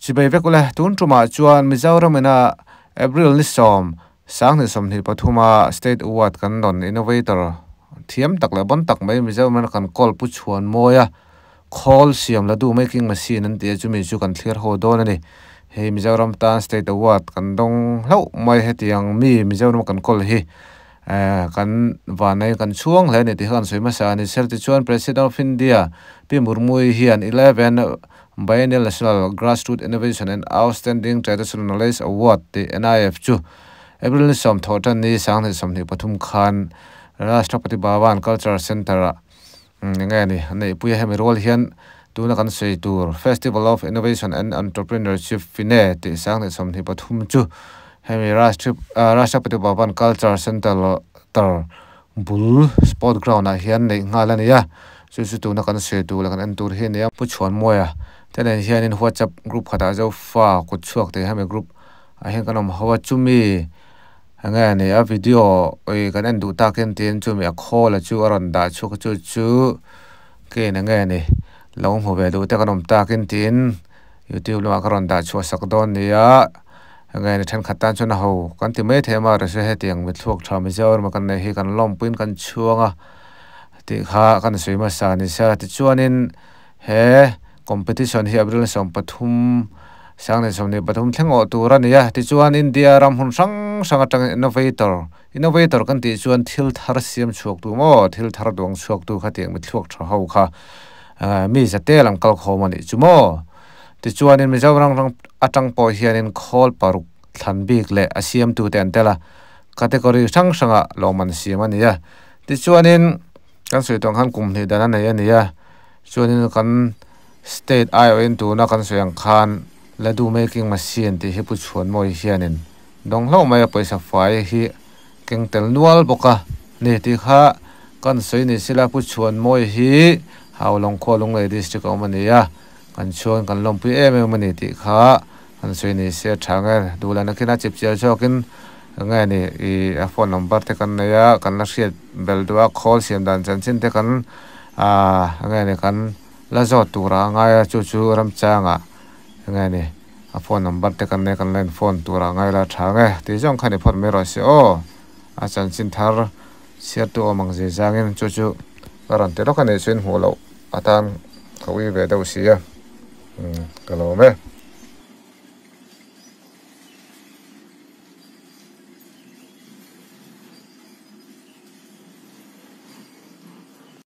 Chibai vek ule, tun tumah chuan Mizoram ina April ni 10, 2023 a State Award kan rawn Innovator thiam tak leh bon tak mai Mizoram kan kawl pu chhuan mawi a, khawl siam la du making machine an tih a chumi chu kan thlir haw dawn a ni. Hei Mizoram tan State Award kan dawng hlauh mai hetiang mi Mizoram kan kawl hi kan vanei kan chhuang hle a ni tih kha kan sawi hmasa a ni. Sir tichuan President of India Pi Murmui hian 11 Biennial National Grassroots Innovation and Outstanding Traditional Knowledge Award tih NIF chu April ni 10 thawh tan ni 2023 khan Rashtrapati Bhavan Cultural Centre ah enge ni an neihpui a, hemi rual hian tuna kan sawi tur Festival of Innovation and Entrepreneurship FINE tih 2023 chu hemi Rashtrapati Bhavan Cultural Centre bul sport ground ah hian neih nghal a ni a, chu chu tuna kan sawi tur leh kan en tur hi a ni a. Pu Chhuanmawia te nen hianin WhatsApp group khatah Zofa kut chhuak tih hemi group ah hian kan awm ho a, chumi enge a ni a video ih kan en duh tak hian tiin chumi a khawl a chu a rawn dah chhuak a chu chu kein enge a ni lo hmu ve duh te kan awm takin tiin youtube lamah ka rawn dah chhuah sak dawn ni a. Nge ni thenkhat tan chuan a ho kan ti mai thei a mahse hetiang mitthluak tha Mizoram a kan neih hi kan lawmpuiin kan chhuang a tih kha kan sawi hmasa a ni sia. Tichuanin he competition hi April 13 2023 thleng awh tur a ni a. Tichuan India ram hmun hrang hrang atangin innovator, innovator kan tih chuan thil thar siam chhuak tu maw thil thar duang chhuak tu khatiang mitthluak tha ho kha mi zate lam kalkhawm a nih chu maw. Tichuanin Mizoram ram atang pawh hianin khawl paruk thlan bik leh a siamtute an tel a, category hrang hrangah lawmman siam a ni a. Tichuanin kan sawi tawh ang khan kum hnih dan a nei a ni a, chuanin kan state aiawhin tuna kan sawi ang khan Ladu making machine tih hi Pu Chhuanmawi hianin dawng hlauh mai a, pawisa fai hi keng tel nual bawk a ni tih kha kan sawi ni sila Pu Chhuanmawi hi Haulawng khua Lunglei district a awm a ni a. Kan chhuang kan lawmpui em em a ni tih kha kan sawi ni se a tha nge duhlah nakin a chip chial zawkin nge ni ih a phone number te kan nei a kan la hriat bel duh a call siam dan chanchin te kan ah nge ni kan la zawt tur a ngai a chu chu ramchangah nge ni a phone number te kan nei a kan la in phone tur a ngai la tha nge tih zawng kha ni phawt mai rawh se aw a chanchin thar chhiartu awm ang zir zangin chu chu ka rawn ti lawk a nih chuan hmuh loh atan. Ka ui ve deuh si a, ka lawm e.